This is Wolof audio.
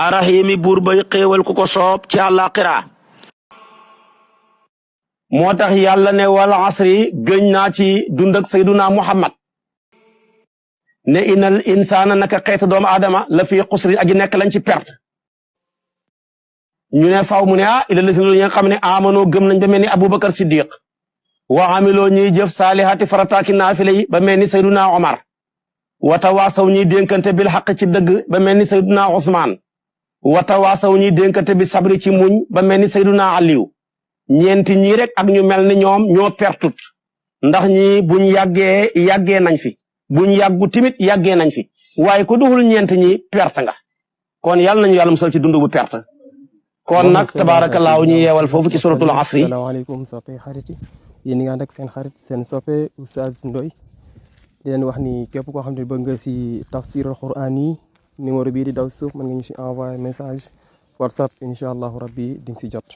arahimi buur bay xéewal ku ko soob ci àllaaxira moo tax yàlla ne wal asri gëñ naa ci dund ak sayduna muhammad ne inal insaana naka xeetu doomu aadama la fi xusri aji nekk lañ ci perte ñu ne faw mu ne ila lazina ñi nga xam ne amanoo gëm nañ ba mel ni abubakar siddiq wa amiloo ñiy jëf saalihaati farataaki naafile yi ba mel ni sayduna omar watawaasaw ñiy dénkante bil xaq ci dëgg ba mel ni sayduna usmaan watawaasaw ñiy dénkante bi sabri ci muñ ba mel ni sayduna aliyu ñeenti ñii rek ak ñu mel ni ñoom ñoo pertut ndax ñi buñ yàggee nañ fi buñ yàggu timit yàggee nañ fi waaye ku duxul ñeent ñi perte nga kon yàlla nañu yàlla musal ci dund bu perte kon nag tabaarakallaahu ñu yeewal foofu ci suratul asri. asalaamaaleykum soppe xarit yi yéen ñi nga ànd ak seen xarit seen soppe Oustaz Ndoye di leen wax ni képp koo xam ne bëgg nga si tafsirul quran yi numéro bii di daw suuf mën nga ñu si envoyé message WhatsApp incha allahu rabbi di nga si jot.